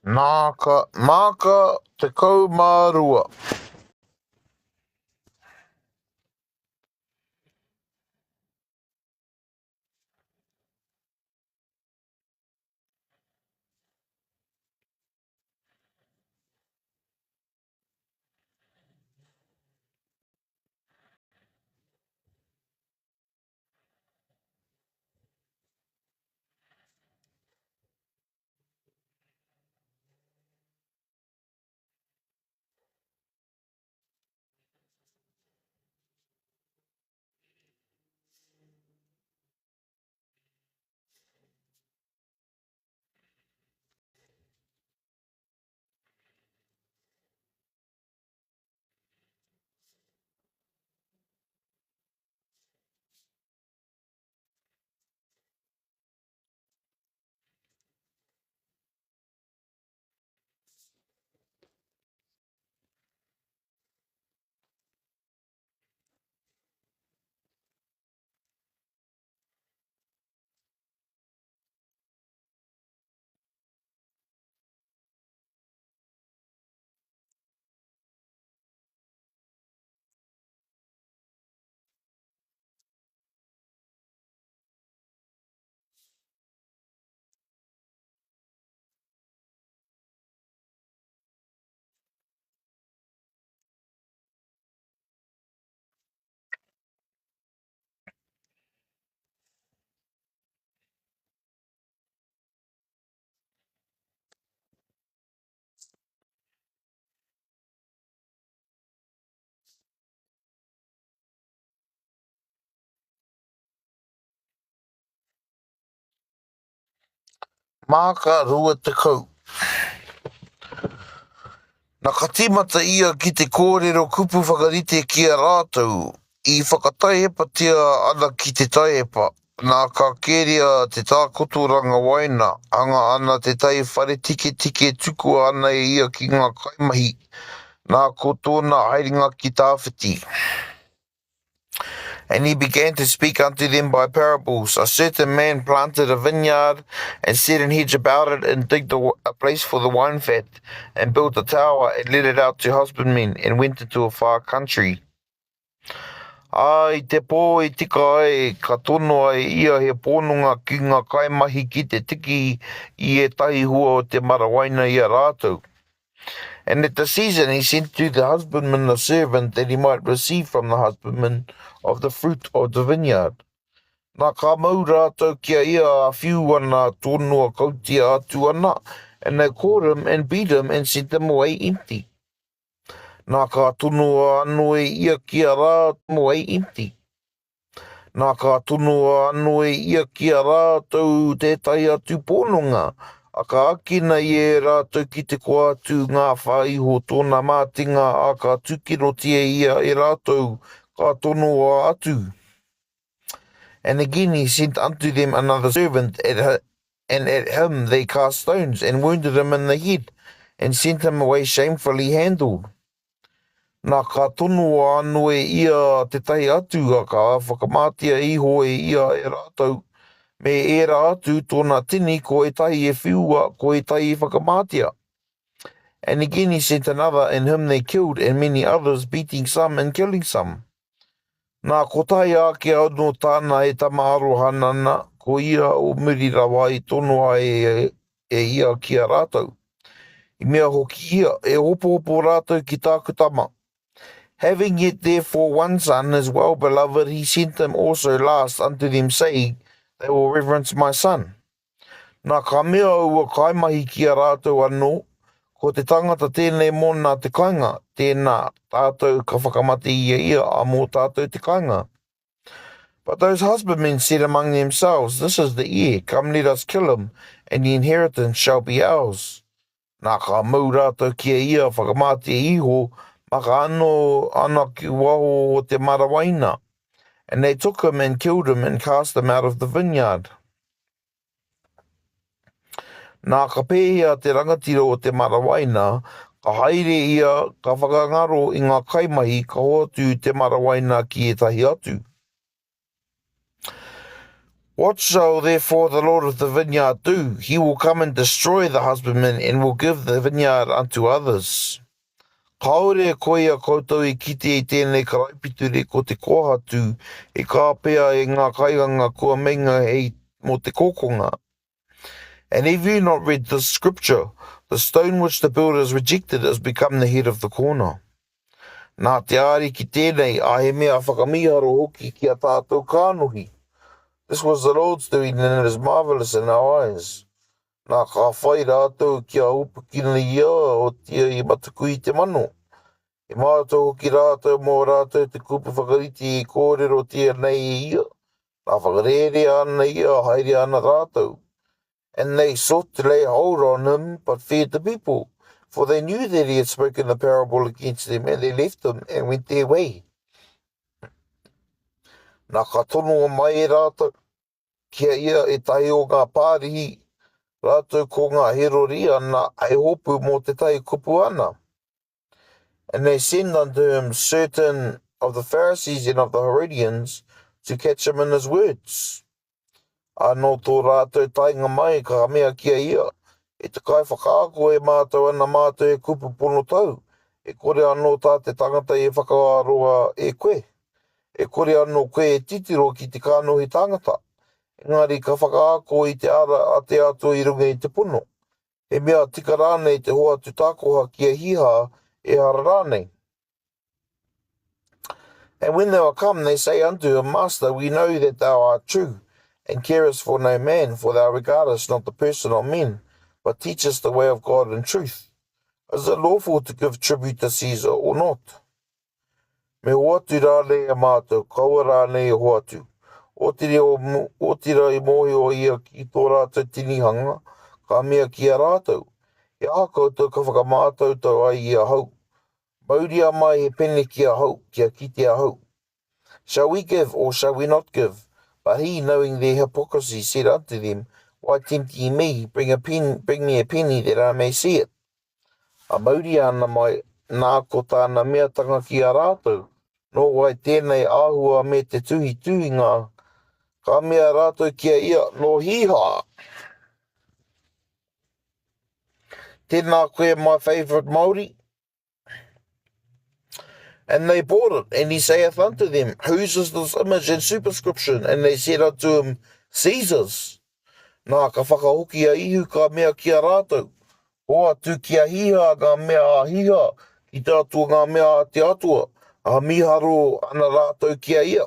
Nāka, Māka 12. Māka 20. Na ka tīmata ia ki te kōrero kupu whakarite ki a rātou, i whakataiepatia ana ki te taiepa, nā ka keria te tākotoranga waina, hanga ana tētahi whare tiketike tukua ana e ia ki ngā kaimahi, nā ko tōna haerenga ki tawhiti. And he began to speak unto them by parables. A certain man planted a vineyard and set an hedge about it and digged a, a place for the wine fat and built a tower and let it out to husbandmen and went into a far country. Ā, i te pō i tika ai, ka tonoa e ia he pononga ki ngā kaimahi ki te tiki i ētahi hua o te mara waina i a rātou. And at the season he sent to the husbandman a servant that he might receive from the husbandman of the fruit of the vineyard. Nā, ka mau rātou ki a ia a whiu ana, tonoa kautia atu ana, and they caught him and beat him and sent him away empty. Nā ka tonoa anō e ia ki a rātou wai iti. Nā ka tonoa anō e ia ki a rātou tētahi atu pononga, a ka akina ia e rātou ki te koa atu ngāwhā iho tōna mātenga, a ka tūkinotia ia e rātou, ka tonoa atu. And again he sent unto them another servant, at and at him they cast stones, and wounded him in the head, and sent him away shamefully handled. Nā, ka tonoa anō e ia tētahi atu, a ka whakamātia iho e ia e rātou, me ērā atu tōna tini, ko ētahi e whiua, ko ētahi e whakamātia. And again he sent another, and him they killed, and many others, beating some and killing some. Nā, kotahi ake anō tāna e tama aroha nana, ko ia o muri rawa i tonoa e, e ia ki a rātou. I mea hoki ia, e hopohopo rātou ki tāku tama. Having yet therefore one son, his well beloved, he sent him also last unto them, saying, They will reverence my son. Nā, ka mea aua kaimahi ki a rātou anō, Ko te tangata tēnei mōna te kainga, tēnā, tātou ka whakamate i a ia, ā, mō tātou te kainga. But those husbandmen said among themselves, This is the heir, come let us kill him, and the inheritance shall be ours. Nā, ka mau rātou ki a ia, whakamatea iho, maka anō ana ki waho o te mara waina. And they took him and killed him and cast him out of the vineyard. Nā, ka pēhea te rangatira o te mara waina, ka haere ia, ka whakangaro i ngā kaimahi, ka hoatu te mara waina ki ētahi atu. What shall therefore the Lord of the vineyard do? He will come and destroy the husbandmen and will give the vineyard unto others. Kāore koia koutou i kite i tēnei karaipiture ko te kōhatu e kāpea e ngā kaihanga kua meinga hei mō te kokonga. And have you not read this scripture? The stone which the builders rejected is become the head of the corner. Nā te Ariki tēnei, ā, he mea whakamīharo hoki ki a tātou kānohi. This was the Lord's doing and it is marvellous in our eyes. Nā, ka whai rātou kia hopukina ia, otiia i mataku i te mano. I mātau hoki rātou mō rātou te kupu whakarite i kōrerotia nei e ia, Nā whakarērea ana ia, haere ana rātou. And they sought to lay hold on him, but feared the people, for they knew that he had spoken the parable against them, and they left him and went their way. Nā ka tonoa mai e rātou ki a ia ētahi o ngā Pārihi, rātou ko ngā Heroriana hei hopu mō tētahi kupu ana. And they send unto him certain of the Pharisees and of the Herodians to catch him in his words. Ā, nō tō rātou taenga mai, ka mea ki a ia, E te Kaiwhakaako, e mātau ana mātou he kupu pono tau, e kore anō tā te tangata e whakaaroa e koe, e kore anō koe e titiro ki te kānohi tāngata, engari ka whakaako i te ara a te Atua i runga i te pono. He mea tika rānei te hoatu tākoha ki a Hīhā, ehara rānei? And when they were come, they say unto him, Master, we know that thou art true, and carest for no man, for thou regardest not the person of men, but teachest the way of God in truth. Is it lawful to give tribute to Caesar or not? Me hoatu rānei e mātou, kaua rānei e hoatu. Otira, otira i mōhio ia ki tō rātou tinihanga, ka mea ki a rātou, He aha koutou ka whakamātautau ai i ahau? Mauria mai he pene ki ahau, kia kite ahau. Shall we give, or shall we not give? But he, knowing their hypocrisy, said unto them, Why tempt ye me? Bring, a pen, bring me a penny that I may see it. A mauria ana mai, nā ko tāna meatanga ki a rātou, Nō wai tēnei āhua me te tuhituhinga? Ka mea rātou ki a ia, Nō Hīhā. Tēnā koe my favourite Māori. And they bought it, and he saith unto them, Whose is this image and superscription? And they said unto him, Caesar's. Nā, ka whakahoki a Ihu ka mea ki a rātou, Hoatu ki a Hiha ngā mea a Hiha, ki te Atua ngā mea a te Atua, ā, mīharo ana rātou ki a ia.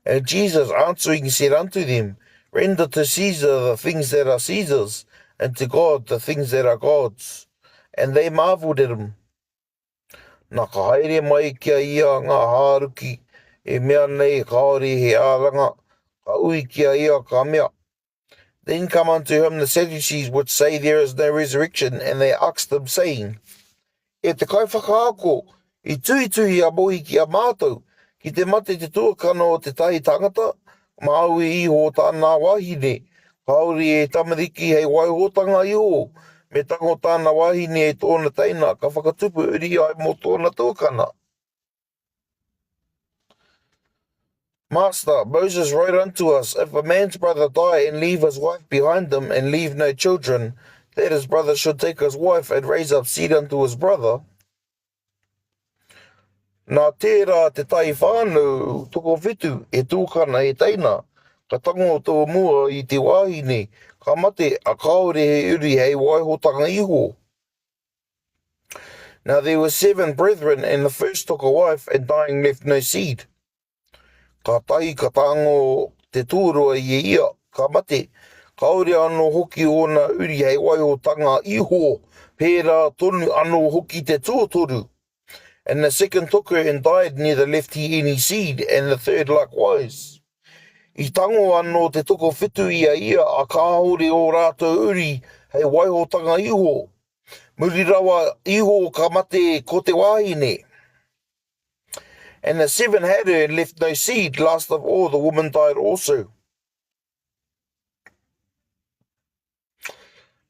And Jesus answering said unto them, Render to Caesar the things that are Caesar's, and to God the things that are God's. And they marveled at him. Na ka haere mai ki a ia ngā hāruki, e mea nei kāore he āranga, ka ui ki a ia, ka mea, Then come unto him the Sadducees which say there is no resurrection, and they asked him, saying, E te kaiwhakaako, i tuhituhi a Mohi ki a mātou, ki te mate te tuakana o tētahi tangata, māui iho tāna wahine, kāore he tamariki hei waihotanga iho, me tango tāna wahine e tōna teina, ka whakatupu uri ai mō tōna tuakana. Master, Moses wrote unto us, If a man's brother die and leave his wife behind him and leave no children, that his brother should take his wife and raise up seed unto his brother. Nā tērā te tai whānau tokowhitu e tūkana e teina, ka tango tō mua i te wāhine, ka mate, a kāore he uri hei waihotanga iho. Now there were seven brethren, and the first took a wife, and dying left no seed. Kātahi ka tango te tūroa i a ia, ka mate. Kāore anō hoki ōna uri hei waihotanga iho, pērā tonu anō hoki te tuatoru. And the second took her and died, neither left he any seed, and the third likewise. I tango anō te tokowhitu i a ia, a kāore ō rātou uri hei waihotanga iho. Muri rawa iho ka mate ko te wāhine. And the seven had her and left no seed, last of all the woman died also.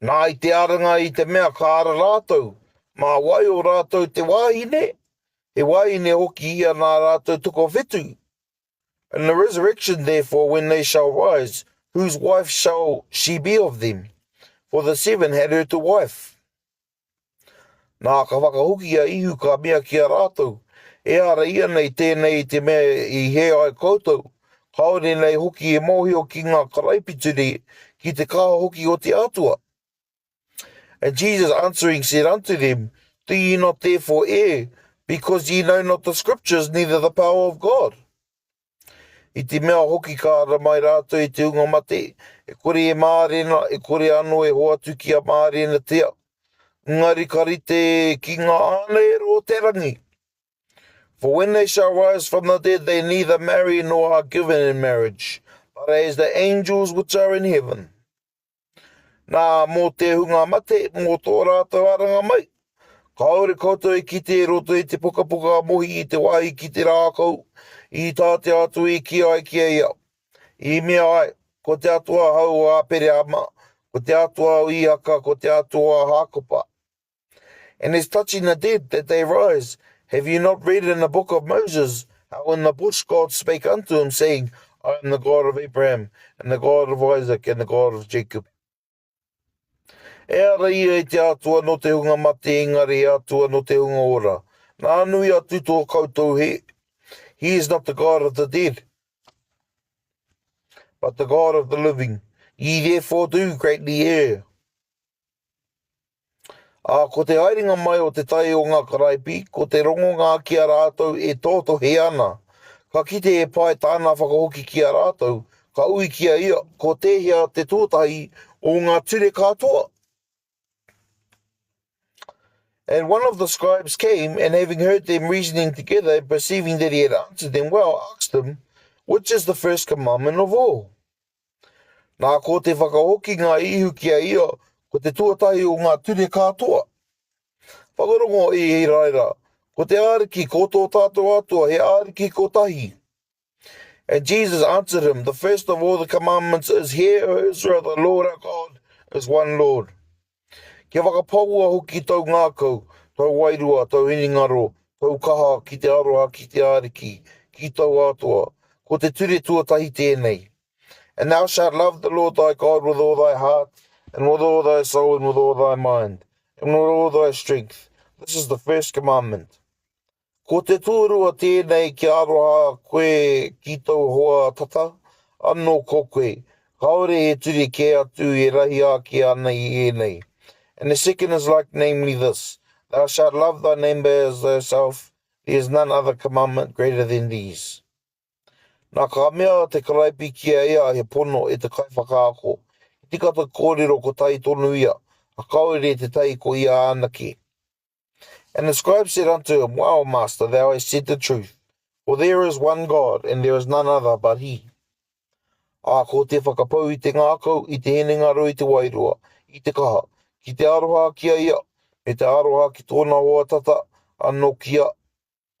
Nā i te aranga i te mea ka ara rātou, mā wai o rātou te wāhine, he wāhine hoki ia nā rātou tokowhitu. In the resurrection, therefore, when they shall rise, whose wife shall she be of them? For the seven had her to wife. Nā, ka whakahoki a Ihu ka mea ki a rātou, Ehara ianei tēnei i te mea i hē ai koutou, kāore nei hoki e mōhio ki ngā karaipiture, ki te kaha hoki o te Atua? And Jesus answering said unto them, Do ye not therefore err, because ye know not the scriptures, neither the power of God? I te mea hoki ka ara mai rātou i te hunga mate, e kore e mārena, e kore anō e hoatu kia mārenatia, engari ka rite ki ngā ānero o te rangi. For when they shall rise from the dead, they neither marry nor are given in marriage, but as the angels which are in heaven. Nā, mō te hunga mate, mō tō rātou aranga mai, kāore koutou i kite i roto i te pukapuka a Mohi i te wāhi ki te rākau, i tā te Atua i kī ai ki a ia, i mea ai, Ko te Atua ahau o Āperehama, ko te Atua o Īhaka, ko te Atua o Hākopa. And as touching the dead, that they rise, have you not read in the book of Moses, how in the bush God spake unto him, saying, I am the God of Abraham, and the God of Isaac, and the God of Jacob. Ehara ia i te Atua no te hunga mate, engari he Atua no te hunga ora. Nā nui atu tō koutou he. He is not the God of the dead, but the God of the living. Ye therefore do greatly err. Ā, ko te haerenga mai o te tai o ngā karaipi, ko te rongonga ki a rātou e totohe ana. Ka kite e pai tāna whakahoki ki a rātou, ka ui ki a ia, ko tēhea te tuatahi o ngā ture katoa? And one of the scribes came, and having heard them reasoning together, and perceiving that he had answered them well, asked him, Which is the first commandment of all? Nā, ko te whakahokinga a Ihu ki a ia, ko te tuatahi o ngā ture katoa. Whakarongo, e Iharaira, ko te Ariki, ko tō tātou Atua, he Ariki kotahi. And Jesus answered him, The first of all the commandments is, Hear, O Israel, the Lord our God is one Lord. Kia whakapaua hoki tōu ngākau, tōu wairua, tōu hinengaro, tōu kaha ki te aroha ki te Ariki, ki tōu Atua. Ko te ture tuatahi tēnei. And thou shalt love the Lord thy God with all thy heart, and with all thy soul, and with all thy mind, and with all thy strength. This is the first commandment. Ko te tuarua tēnei kia aroha koe ki tōu hoa tata, anō ko koe, kāore he ture kē atu e rahi ake ana i ēnei. And the second is like, namely this, Thou shalt love thy neighbour as thyself, there is none other commandment greater than these. Nā, ka mea te karaipi ki a ia, He pono, e te Kaiwhakaako, he tika te kōrero kotahi tonu ia, a kāore tētahi ko ia anake. And the scribe said unto him, Well, master, thou hast said the truth, for there is one God, and there is none other but he. Ā, ko te whakapau i te ngākau, i te hinengaro, i te wairua, i te kaha, ki te aroha ki a ia, me te aroha ki tōna hoa tata, anō ki a,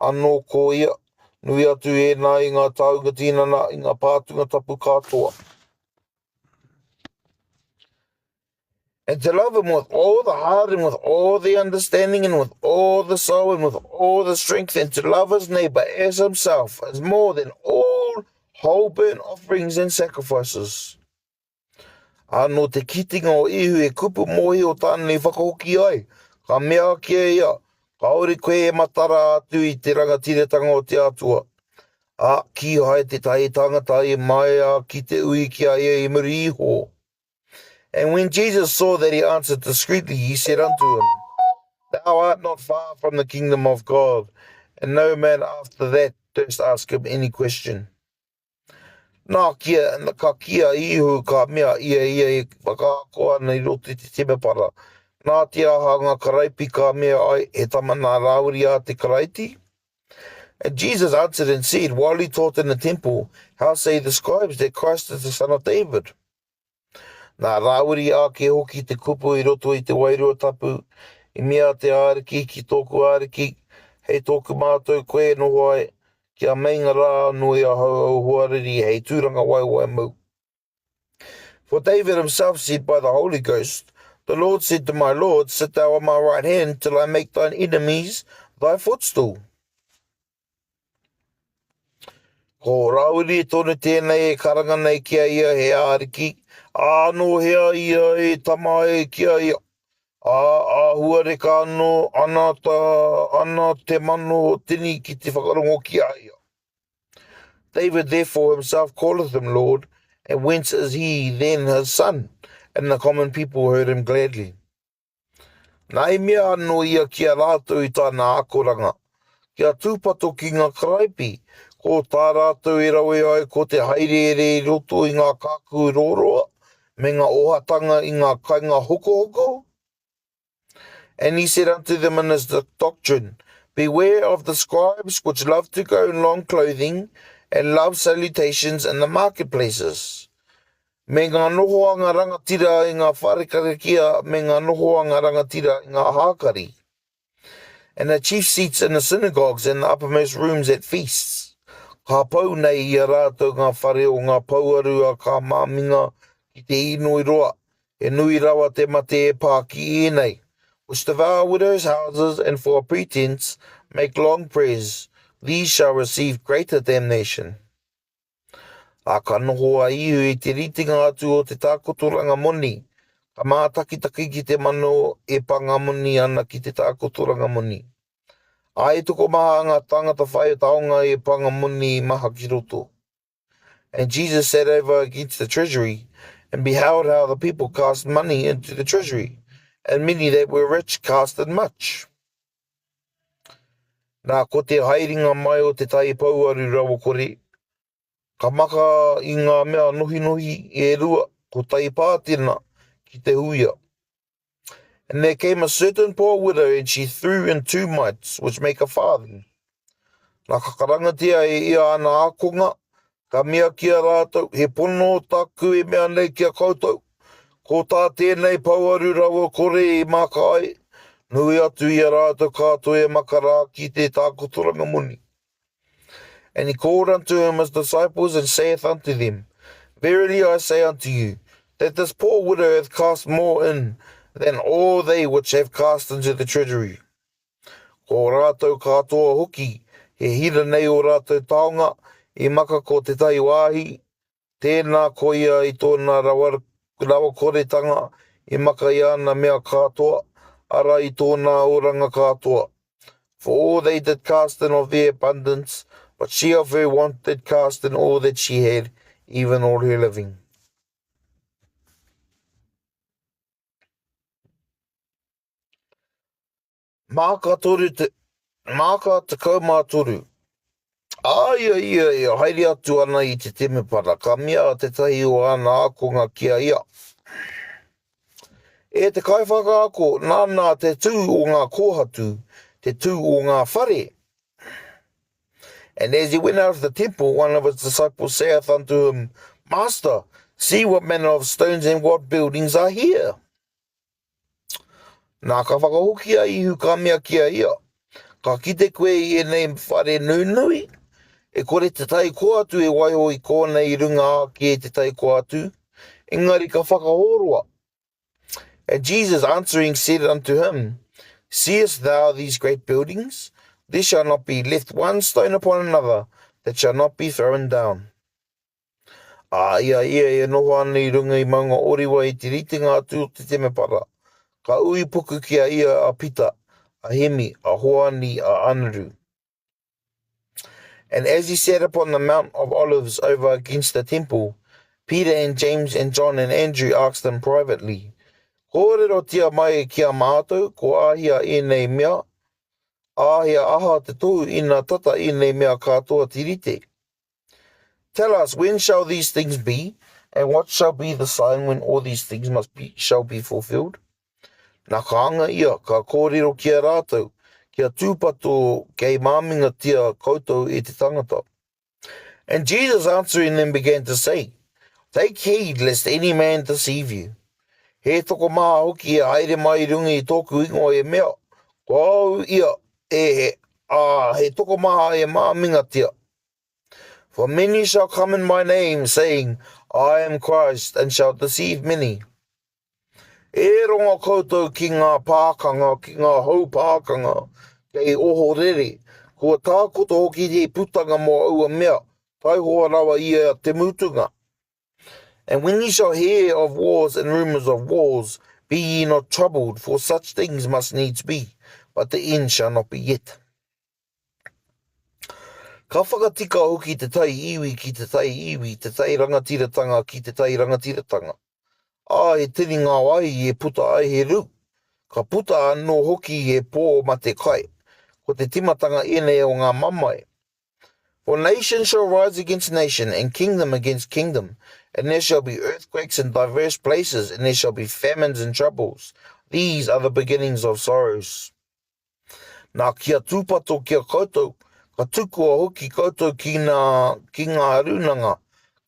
anō ko ia, nui atu ēnā i ngā tāunga tinana, i ngā pātunga tapu katoa. And to love him with all the heart and with all the understanding and with all the soul and with all the strength and to love his neighbor as himself is more than all whole burnt offerings and sacrifices. Anō te kitenga o Ihu e kupu mōhio tāna i whakahoki ai, ka mea ki a ia, Kāore koe e matara atu i te rangatiratanga o te Atua. Ā, kīhai tētahi tangata i maea ki te ui ki a ia i muri iho. And when Jesus saw that he answered discreetly, he said unto him, Thou art not far from the kingdom of God. And no man after that durst ask him any question. Nā, kia, ka kī a Ihu, ka mea ia ia e whakaako ana i roto i te temepara, Nā te aha ngā karaipi ka mea ai, he tama nā Rāwiri a te Karaiti? And Jesus answered and said, while he taught in the temple, How say the scribes that Christ is the son of David? Nā Rāwiri ake hoki te kupu i roto i te Wairua Tapu, i mea te Ariki ki tōku Ariki, Hei tōku mātau koe e noho ai, kia meinga rā anō i ahau au hoariri hei tūranga waewae mau. For David himself said by the Holy Ghost, The Lord said to my Lord, Sit thou on my right hand till I make thine enemies thy footstool. Ko Rāwiri tonu tēnei e karanga nei ki a ia he ariki, ā, nō hea ia e tama ai ki a ia? Ā, āhuareka anō ana ta, ana te mano tini ki te whakarongo ki a ia. David therefore himself calleth him Lord, and whence is he then his son? And the common people heard him gladly. Nā i mea anō ia ki a rātou i tāna akoranga, kia tūpato ki ngā karaipi, ko tā rātou e rawe ai ko te haereere i roto i ngā kākū roroa me ngā ohatanga i ngā kainga hokohoko. And he said unto them in his doctrine, Beware of the scribes which love to go in long clothing and love salutations in the marketplaces. Me ngā nohoanga rangatira i ngā whare karakia me ngā nohoanga rangatira i ngā hākari. And the chief seats in the synagogues and the uppermost rooms at feasts. Ka pau nei i a rātou ngā whare o ngā pouaru a kā māminga ki te inoi roa, he nui rawa te mate e pā ki ēnei, which devour widows' houses and for a pretence make long prayers, these shall receive greater damnation. Ā, ka noho a Ihu i te ritenga atu o te tākotoranga moni, ka mātakitaki ki te mano e panga moni ana ki te tākotoranga moni. Ā, he tokomaha ngā tāngata whai taonga e panga moni maha ki roto. And Jesus sat over against the treasury, and beheld how the people cast money into the treasury, and many that were rich cast in much. Nā, ko te haerenga mai o te tai pouaru rawakore, ka maka i ngā mea nohinohi e rua, ko Taipātena ki te huia. And there came a certain poor widow, and she threw in two mites, which make a farthing. Nā, ka karangatia e ia ana ākonga, Ka mea ki a rātou, He pono tāku e mea nei ki a koutou, ko tā tēnei pouaru rawa kore i maka ai, nui atu i a rātou katoa e maka rā ki te tākotoranga moni. And he called unto him his disciples and saith unto them, Verily I say unto you, that this poor widow hath cast more in than all they which have cast into the treasury. Ko rātou katoa hoki, he hira nei ō rātou taonga, i maka ko tētahi wāhi, tēnā ko ia i tōna rawakoretanga i maka i āna mea katoa, arā i tōna oranga katoa. For all they did cast in of their abundance, but she of her want did cast in all that she had, even all her living. Māka toru te, māka 13. Ā, i a ia e haere atu ana i te temepara, ka mea tētahi o āna ākonga ki a ia, E te kaiwhakaako, nāna te tū o ngā kōhatu, te tū o ngā whare. And as he went out of the temple, one of his disciples saith unto him, Master, see what manner of stones and what buildings are here. Nā, ka whakahoki a Ihu ka mea ki a ia, Ka kite koe i ēnei whare nunui? E kore te tai koatu e waiho i kōnei i runga ake i te tai koatu, engari ka whakahōroa. And Jesus answering said unto him, Seest thou these great buildings? There shall not be left one stone upon another that shall not be thrown down. Ā, i a ia e noho ana i runga i Maunga Oriwa i te ritenga atu o te temepara, ka ui puku ki a ia a Pita, a Hemi, a Hoani, a Anaru. And as he sat upon the Mount of Olives over against the temple, Peter and James and John and Andrew asked him privately, Kōrerotia mai ki a mātou, ko āhea ēnei mea, ā, he aha te tohu ina tata ēnei mea katoa te rite? Tell us, when shall these things be, and what shall be the sign when all these things must be, shall be fulfilled? Nā ka anga ia, ka kōrero ki a rātou, kia tūpato kei māmingatia koutou e te tangata. And Jesus answering them began to say, Take heed lest any man deceive you. He tokomaha hoki e haere mai i runga i tōku ingoa e mea, ko au ia, e he, ā, he tokomaha e māmingatia. For many shall come in my name, saying, I am Christ, and shall deceive many. E rongo koutou ki ngā pākanga, ki ngā hau pākanga, kei ohorere, kua tākoto hoki te putanga mō aua mea. Taihoa rawa ia te mutunga. And when ye shall hear of wars and rumours of wars, be ye not troubled, for such things must needs be, but the end shall not be yet. Ka whakatika hoki te tai iwi ki te tai iwi, te tai rangatiratanga ki te tai rangatiratanga. Ā, he tini ngā wāhi e puta ai he rū. Ka puta anō hoki he pō mate kai. Ko te timatanga ēnei o ngā mamae. For nation shall rise against nation, and kingdom against kingdom, and there shall be earthquakes in diverse places, and there shall be famines and troubles. These are the beginnings of sorrows. Nā, kia tūpato ki a koutou, ka tukua hoki koutou ki ngā, ki ngā rūnanga,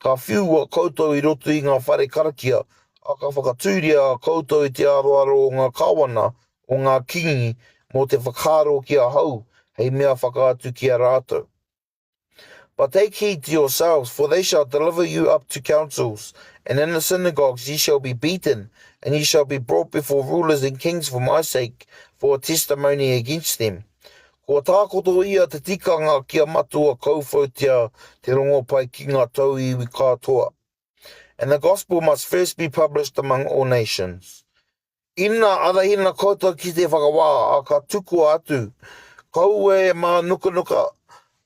ka whiua koutou i roto i ngā whare karakia, ā, ka whakatūria koutou i te aroaro o ngā kāwana, o ngā kīngi, mō te whakaaro ki ahau, hei mea whakaatu ki a rātou. But take heed to yourselves, for they shall deliver you up to councils, and in the synagogues ye shall be beaten, and ye shall be brought before rulers and kings for my sake, for a testimony against them. Kua tākoto ia te tikanga kia matua kauwhautia te rongopai ki ngā tauiwi katoa. And the gospel must first be published among all nations. Ina arahina koutou ki te whakawā, ā, ka tukua atu, kaua e mānukanuka,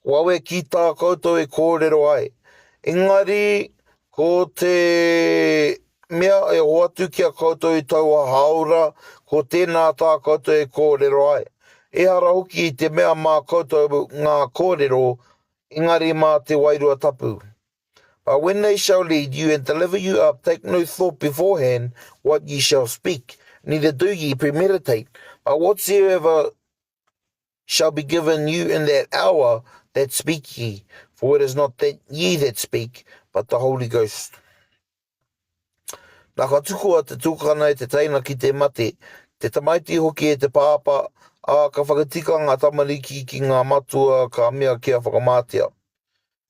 wawe ki tā koutou e kōrero ai. Engari, ko te mea e hoatu ki a koutou i taua hāora, ko tēnā tā koutou e kōrero ai. Ehara hoki i te mea mā koutou ngā kōrero, engari mā te Wairua Tapu. But when they shall lead you and deliver you up, take no thought beforehand what ye shall speak, neither do ye premeditate. But whatsoever shall be given you in that hour, that speak ye. For it is not that ye that speak, but the Holy Ghost. Nā ka tukua te tukana e te teina ki te mate, te tamaiti hoki e te pāpā, ā, ka whakatika ngā tamariki ki ngā matua ka mea kia whakamātea.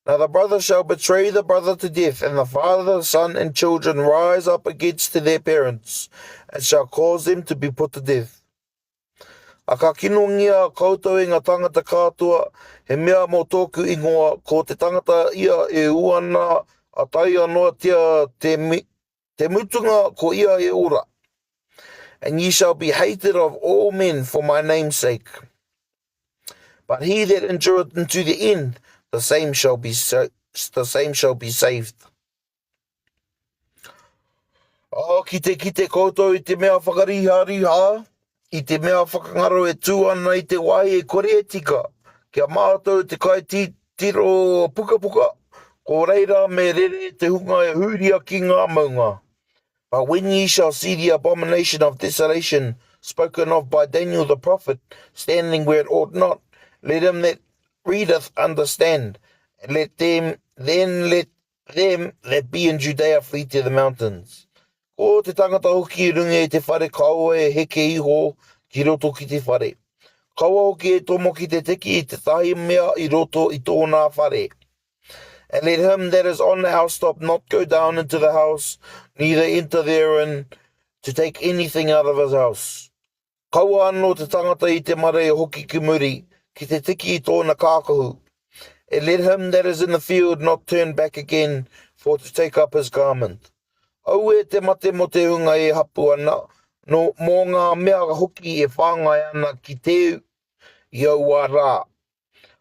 Now the brother shall betray the brother to death, and the father, son, and children rise up against their parents, and shall cause them to be put to death. A ka kinongia koutou e nga tangata katoa, he mea mo toku ingoa, ko te tangata ia e u ana, a taia noatia te, te mutunga ko ia e ora. And ye shall be hated of all men for my name's sake. But he that endureth unto the end, the same shall be, the same shall be saved. Oh, ki te kite koutou i te mea whakarihariha, i te mea whakangaro e tū ana i te wāhi e kore e tika, kia mātou te kaititiro pukapuka, ko reira me rere te hunga e hūria ki ngā maunga. But when ye shall see the abomination of desolation spoken of by Daniel the prophet, standing where it ought not, let him that readeth understand, and let them then let them that be in Judea flee to the mountains. Ko te tangata hoki i runga i te whare kaua e heke iho ki roto ki te whare. Kaua hoki e tomo ki te tiki i tētahi mea i roto i tōnā whare. And let him that is on the housetop not go down into the house, neither enter therein to take anything out of his house. Kaua anō te tangata i te mare e hoki ki muri, ki te tiki i tōna kākahu. And let him that is in the field not turn back again for to take up his garment. Auē te mate mō te hunga e hapu ana, nō, mō ngā mea hoki e whāngai ana ki te i aua rā.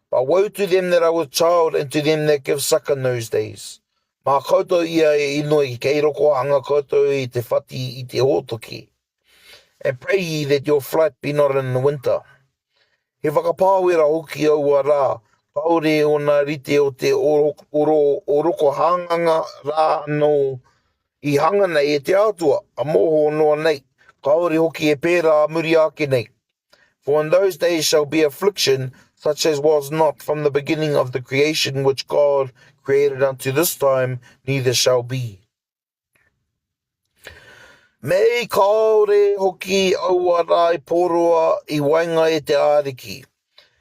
But woe to them that are with child and to them that give suck in those days. Mā koutou ia e inoi kei rokohanga koutou i te whati i te hōtoke. And pray ye that your flight be not in the winter. He whakapāwera hoki aua rā, kāore ōna rite o te orokohanganga rā anō i hanga nei e te Atua, a moho noa nei, kāore hoki e pērā a muri ake nei. For in those days shall be affliction such as was not from the beginning of the creation which God created unto this time, neither shall be. Mei kāore hoki aua rā i poroa i waenga e te Ariki.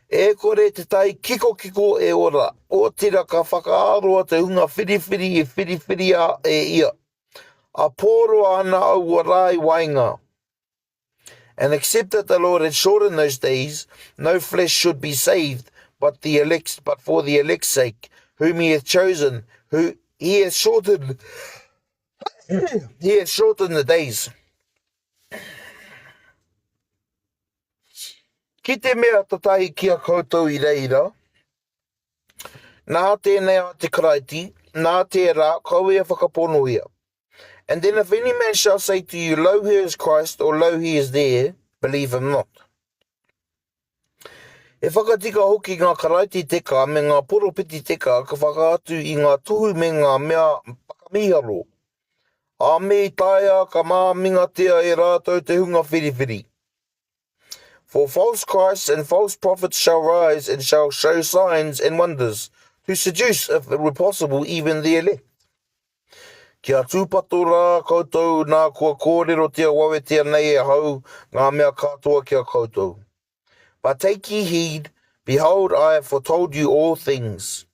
E kore te tai kikokiko e ora, otira ka whakaaroa te hunga whiriwhiri i whiriwhiria e ia. A poroa ana aua rā i waenga. And except that the Lord had shortened those days, no flesh should be saved, but the elect, but for the elect's sake. whom he hath chosen, who he hath shortened, he hath shortened the days. Ki te mea tatahi ki a koutou i reira, nā tēnei a te Karaiti, nā tērā, kaua e whakaponohia. And then if any man shall say to you, Lo, here is Christ, or Lo, he is there, believe him not. He whakatika hoki ngā Karaiti teka me ngā poropiti teka ka whakaatu i ngā tohu me ngā mea whakamīharo, ā, me i taea ka māmingatia e rātou te hunga whiriwhiri. For false Christs and false prophets shall rise and shall show signs and wonders, to seduce, if it were possible, even the elect. Kia tūpato rā koutou nā kua kōrerotia wawetia nei e hau ngā mea katoa ki a koutou. But take ye heed, behold I have foretold you all things.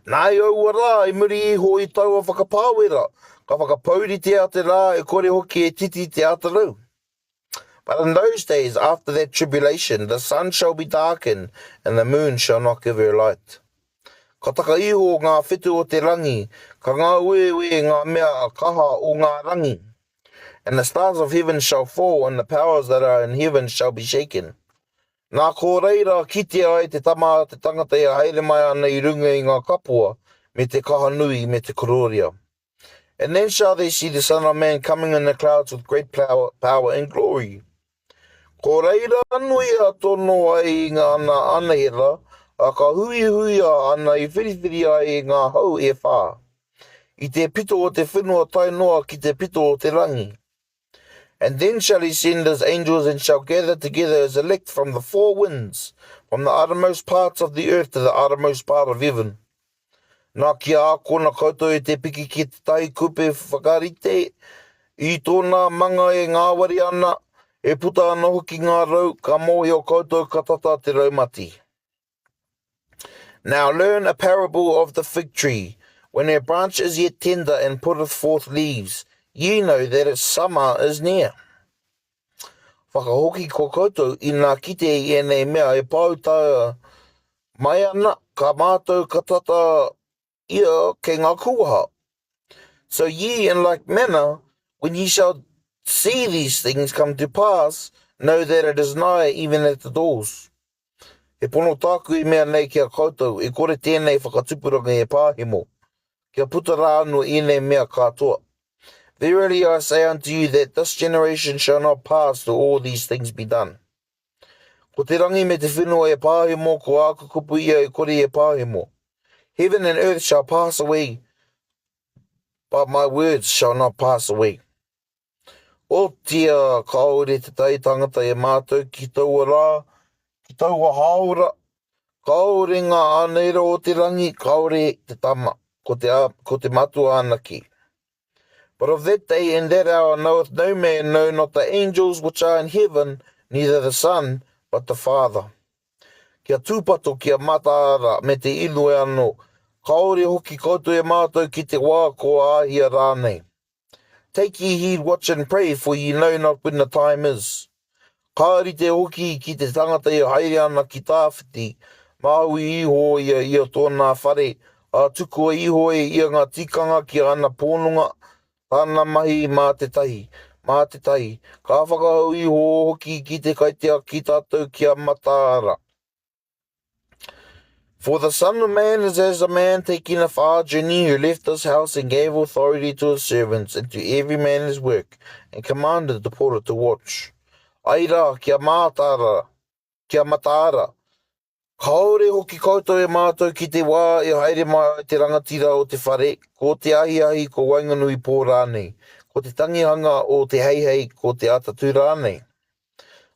Nā i aua rā i muri iho i taua whakapāwera, ka whakapouritia te rā e kore hoki e titi te atarau. But in those days after that tribulation the sun shall be darkened and the moon shall not give her light. Ka taka iho ngā whetu o te rangi, ka ngāueue ngā mea kaha o ngā rangi. And the stars of heaven shall fall and the powers that are in heaven shall be shaken. Nā ko reira kitea ai te tama a te tangata e haere mai ana i runga i ngā kapua, me te kaha nui, me te korōria. And then shall they see the Son of Man coming in the clouds with great power, power and glory. Ko reira nui a tono ai i ngā ana anahera, a ka huihuia ana i whiriwhiri ai e ngā hau e whā, i te pito o te whenua tae noa ki te pito o te rangi. And then shall he send his angels and shall gather together his elect from the four winds, from the uttermost parts of the earth to the uttermost part of heaven. Nā, kia ākona koutou e te piki ki te tahi kupe whakarite, i tōna manga e ngāwari ana, e puta ana hoki ngā rau, ka mōhio koutou ka tata te raumati. Now learn a parable of the fig tree. When her branch is yet tender and putteth forth leaves, ye know that its summer is near. Whakahoki ko koutou inā kite i ēnei mea e pāuta mai ana, ka mātou ka tata ia kei ngā kūwaha. So ye in like manner, when ye shall see these things come to pass, know that it is nigh, even at the doors. He pono tāku i mea nei ki a koutou, e kore tēnei whakatupuranga e pāhemo, kia puta rā anō ēnei mea katoa. Verily I say unto you that this generation shall not pass till all these things be done. Ko te rangi me te whenua e pāhemo, ko āku kupu ia e kore e pāhemo. Heaven and earth shall pass away, but my words shall not pass away. Otia kāore tētahi tangata e mātau ki taua rā, ki taua hāora, kāore ngā ānera o te rangi, kāore te Tama, ko te, ko te Matua anake. But of that day and that hour knoweth no man, no not the angels which are in heaven, neither the Son, but the Father. Kia tūpato, kia mataara, me te inoi anō, kāore hoki koutou e mātau ki te wā ko āhea rānei. Take ye heed, watch and pray, for ye know not when the time is. Ka rite hoki ki te tangata e haere ana ki tawhiti, māui iho ia ia tōna whare, ā, tukua iho e ia ngā tikanga ki āna pononga, tāna mahi mā te tahi, mā te tahi, ka whakahau iho hoki ki te kaitiaki tātou kia mataara. For the Son of Man is as a man taking a far journey who left his house and gave authority to his servants and to every man his work, and commanded the porter to watch. Ai rā, kia mātāra, kia mataara. Kāore hoki koutou e mātau ki te wā e haere mai ai te rangatira o te whare, ko te ahiahi, ko waenganui pō rānei, ko te tangihanga o te heihei, ko te atatū rānei.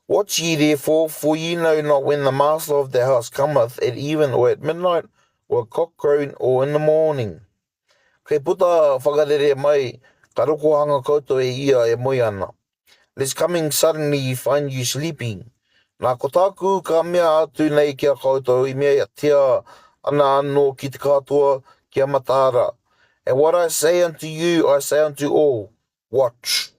Watch ye therefore, for ye know not when the master of the house cometh, at even or at midnight, or at cockcrow, or in the morning. Kei puta whakarere mai, ka rokohanga koutou e ia e moe ana. Lest coming suddenly he find you sleeping. Nā, ko tāku ka mea atu nei ki a koutou, i meatia ana anō ki te katoa, kia mataara. And what I say unto you, I say unto all, watch.